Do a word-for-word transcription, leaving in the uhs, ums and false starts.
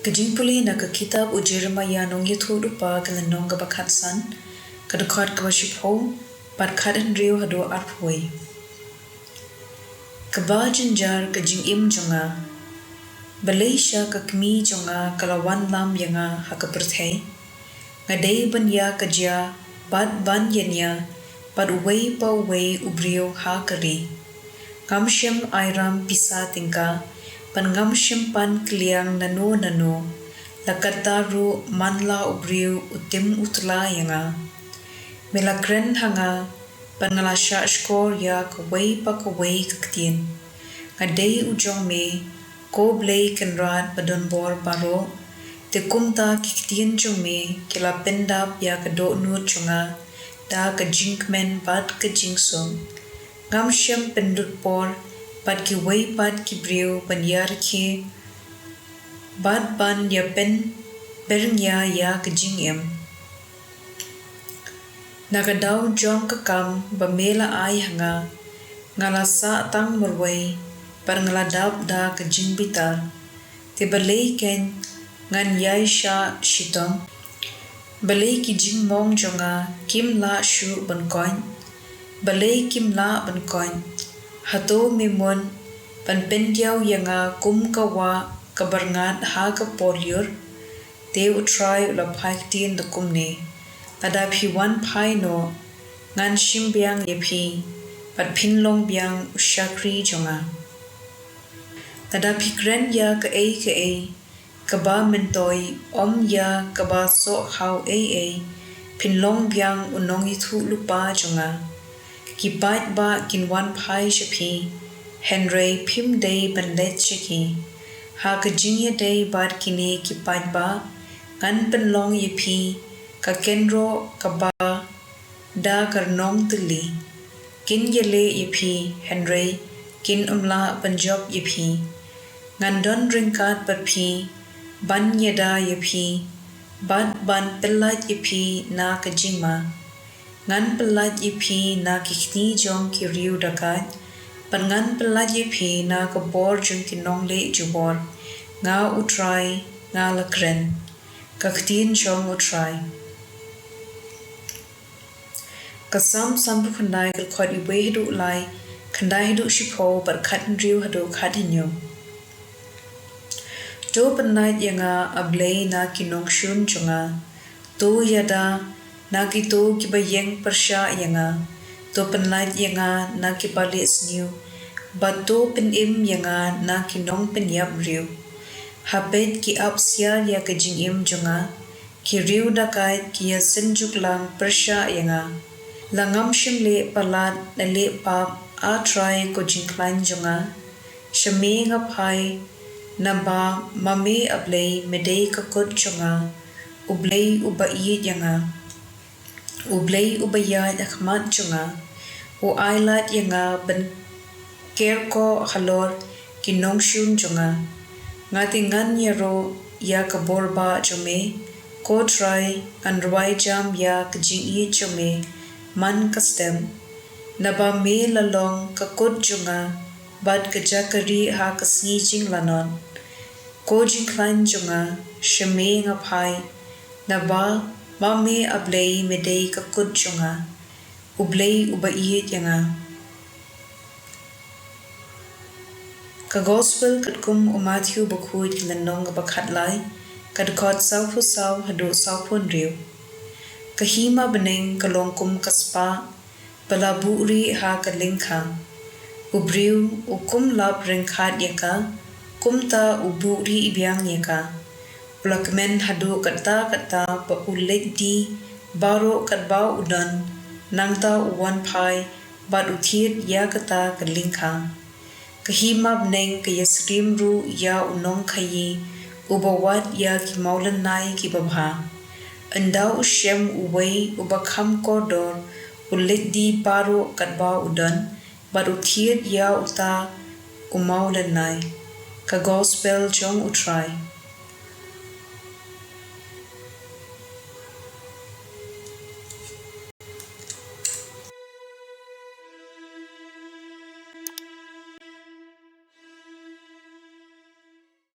Ka jingpule na ka kitab u Jeremiah nongïathuhlypa, ka lynnong kaba khatsan, ka dkhot kaba shiphew bad khathynriew haduh arphew. Kaba jynjar ka jingim jong nga! Balei sha ka kmie jong nga ka la wanlam ïa nga ha ka pyrthei? Nga dei ban ïa ka jia bad ban ïania bad uwei pa uwei u briew ha ka ri. Ngam shym ai ram pisa tyngka bad ngam shym pan kylliang nano nano, la katta ruh man la u briew u tim u tla ïa nga. Me la kren ha nga bad nga la shahshkor ïa kawei pa kawei ka ktien. Nga dei u jong me, ko Blei Kynrad Badonbor Baroh, te kumta ki ktien jong me ki la pyndap ïa ka dohnud jong nga da ka jingkmen bad ka jingsuk. Ngam shym pynlut por bad kiwei pat ki briew ban ïarkhie bad ban ïapynbyrngia ïa ka jingim. Na ka daw jong ka kam ba me la ai ha nga, nga la sah tang marwei bad nga la dap da ka jingbitar. Te balei keiñ ngan ïai shah shitom? Balei ki jingmong jong nga kim lah shuh ban koit? Balei kim lah ban koit? Hato me mut ban pyndiaw ïa nga kum ka wah ka byrngat ha ka por lyiur? Te U Trai u la phai ktien da kumne: Lada phi wan phai noh, ngan shim biang ïa phi bad phin long biang u shakri jong nga. Lada phi kren ïa kaei kaei kaba myntoi, ym ïa kaba sohkhaw ei ei, phin long biang u nongïathuhlypa jong nga. Ki paidbah kin wan phai sha phi, hynrei phim dei ban leit sha ki. Ha ka jingïadei bad kine ki paidbah, ngan pynlong ïa phi ka kynroh kaba da ka rnong tylli. Kin ïaleh ïa phi, hynrei kin ym lah ban jop ïa phi. Ngan don ryngkat bad phi, ban ïada ïa phi bad ban pyllait ïa phi na ka jingma. Ngan pyllait ïa phi na ki kti jong ki riew dakaid, bad ngan pyllait ïa phi na ka bor jong ki nongleh jubor. Nga U Trai nga la kren. Ka ktien jong U Trai. Ka Salm sanphew khyndai, ka dkhot iwei haduh lai, khyndai haduh shiphew bad khathynriew haduh khathynñiew. To pynlait ïa nga, A Blei, na ki nongshun jong nga. To ïada na kito kiba ïeng pyrshah ïa nga. To pynlait ïa nga na kiba leh sniew, bad to pynim ïa nga na ki nongpynïap briew. Ha peit ki ap siar ïa ka jingim jong nga, ki riew dakaid ki ïasynjuk lang pyrshah ïa nga. La ngam shym leh palat ne leh pap, A Trai ko jingkhlaiñ jong nga. Sha me nga phai, naba ma me A Blei me dei ka kut jong nga, U Blei uba ïeit ïa nga, U Blei uba ïaid ha khmat jong nga. U ailad ïa nga ban kyrkhu halor ki nongshun jong nga. Nga te ngan ïaroh ïa ka bor bah jong me, ko Trai, ngan rwai jam ïa ka jingïeit jong me man ka step. Naba me la long ka kut jong nga bad ka jaka rieh ha ka sngi jinglanot. Ko jingkhlaiñ jong nga, sha me nga phai, naba ma me A Blei me dei ka kut jong nga, U Blei uba ïeit ïa nga. Ka Gospel katkum u Mathaiw bakhuid, ka lynnong kaba khatlai, ka dkhot sawphew saw haduh sawphew hynriew. Ka hima bneng ka long kum ka spah ba la buhrieh ha ka lyngkha. U briew u kum lap ryngkhat ïa ka, kumta u buhrieh biang ïa ka. U la kmen haduh katta katta ba u leit die baroh katba u don, nangta u wan phai bad u thied ïa kata ka lyngkha. Ka hima bneng ka ïasyriem ruh ïa u nongkhaïi uba wad ïa ki mawlynnai kiba bha. Ynda u shem uwei uba kham kordor, u leit die baroh katba u don bad u thied ïa uta u mawlynnai. Ka Gospel jong U Trai.